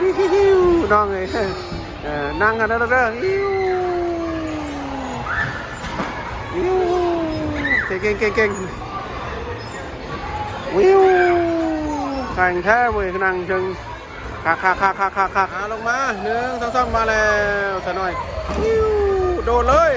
ອິ້ວ ນ້ອງເອີຍ ເອີ ນັ່ງກັນເດີ ອິ້ວ ອິ້ວ ເກັ່ງໆ ເກັ່ງໆ ວິວ ແຂງແທ້ເວີຍ ນັ່ງເທິງ ຄັກໆໆໆໆ ອາ ລົງມາ ໜຶ່ງ ສອງ ສາມ ມາແລ້ວ ສາວນ້ອຍ ວິວ ໂດດເລີຍ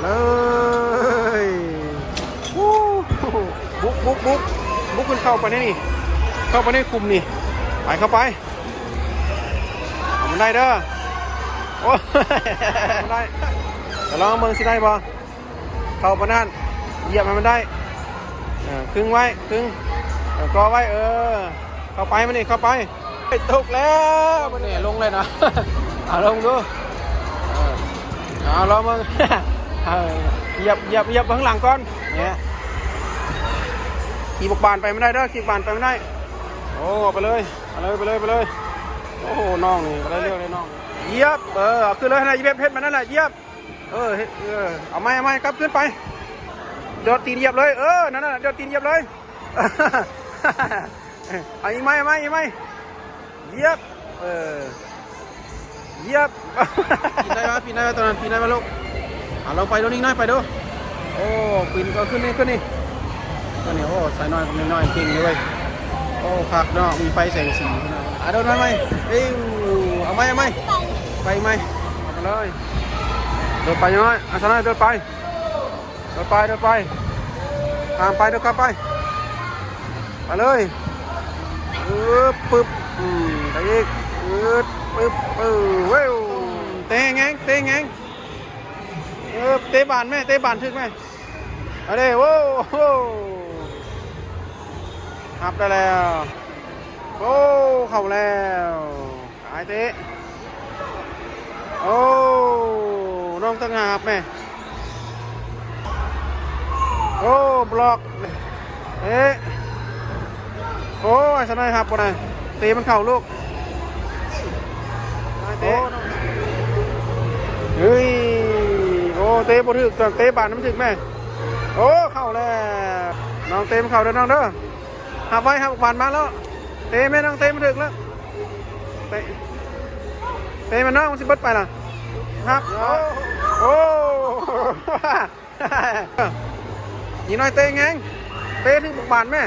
ເລີຍ ໂອ້ ບຸກ ບຸກ ບຸກ ບຸກຂຶ້ນ ເຂົ້າໄປໃນນີ້ ເຂົ້າໄປໃນຂຸມນີ້ ໄປ ເຂົ້າໄປ ເອົາມັນໄດ້ເດີ ໂອ້ ໄດ້ ຈະລອງເບິ່ງຊິໄດ້ບໍ່? ເຂົ້າປານນັ້ນ ຢຽບໃຫ້ມັນໄດ້ ເອີ ຄຶງໄວ້ ຄຶງ ເອີ ກໍໄວ້ ເອີ ເຂົ້າໄປ ມານີ້ ເຂົ້າໄປ ຕົກແລ້ວ ນີ້ລົງເລີຍນະ ເອົາລົງດູ ເອີ ເອົາລອງເບິ່ງ ເອີ ຢຽບ ຢຽບ ຢຽບເບິ່ງຫຼັງກ່ອນ ນີ້ ຂີ່ບັກບານໄປມັນໄດ້ເດີ ຂີ່ບັກບານໄປມັນໄດ້ ໂອ້ ໄປເລີຍ ໄປເລີຍ ໄປເລີຍ ໄປເລີຍ ໂອ້ໂຫ ນ້ອງນີ້ບໍ່ໄດ້ເລື່ອງເລີຍນ້ອງ ຢຽບ ເອີ ເອົາຂຶ້ນເລີຍ ຫັ້ນນະ ຢຽບ ເຮັດມັນນັ້ນແຫຼະ ຢຽບ ເອີ ເຮັດ ເອີ ເອົາໃໝ່ ເອົາໃໝ່ ກັບຄືນໄປ ໂດດຕີນຢຽບເລີຍ ເອີ ນັ້ນນະ ໂດດຕີນຢຽບເລີຍ ເອົາອີກໃໝ່ ເອົາໃໝ່ ອີກໃໝ່ ຢຽບ ເອີ ຢຽບ ປີນໄດ້ບໍ່ ປີນໄດ້ບໍ່ ຕອນນັ້ນ ປີນໄດ້ບໍ່ລູກ ເອົາ ລົງໄປດູ ນິງນ້ອຍ ໄປດູ ໂອ້ ປີນກໍຂຶ້ນນີ້ ຂຶ້ນນີ້ ຂຶ້ນນີ້ ໂອ້ ສາວນ້ອຍກັບນ້ອຍເກັ່ງເລີຍ ໂອ້ ຄັກເນາະ ມີໄຟແສງສີ ອ່ະ ໂດດມາໃໝ່ ເອີ ເອົາໃໝ່ ເອົາໃໝ່ ໄປໃໝ່ ເອົາໄປເລີຍ ໂດດໄປນ້ອຍ ອ່ະ ສາວນ້ອຍ ໂດດໄປ ໂດດໄປ ໂດດໄປ ຂ້າມໄປ ໂດດຂ້າມໄປ ໄປເລີຍ ອຶບ ປຶບ ອືມ ໄປອີກ ອຶບ ປຶບ ເອີ ເວີ ເຕະແຮງ ເຕະແຮງ ເອີ ເຕະບານແມ່ ເຕະບານຖືກແມ່ ເອົາເດ້ ໂອ້ໂຫ ຮັບໄດ້ແລ້ວ ໂອ້ ເຂົ້າແລ້ວ ອາຍເຕະ ໂອ້ ນ້ອງຕັ້ງຫາຮັບແມ່ ໂອ້ ບລັອກ ເຕະ ໂອ້ຍ ສະໄນຮັບບໍ່ໄດ້ ເຕະມັນເຂົ້າລູກ ເຕະ ເຮີ້ຍ ໂອ້ ເຕະບໍ່ຖືກ ເຕະບານມັນຖືກແມ່ ໂອ້ ເຂົ້າແລ້ວ ນ້ອງເຕະມັນເຂົ້າເດີນ້ອງເດີ ຮັບໄວ້ ຮັບບານມາແລ້ວ ເຕະແມ່ນ້ອງ ເຕະມັນຖືກແລ້ວ ເຕະ ເຕະມັນນ້ອງ ມັນຊິເບິດໄປລະ ຮັບ ໂອ້ ໂອ້ ອີກໜ້ອຍເຕະແຮງ ເຕະຖືກບານແມ່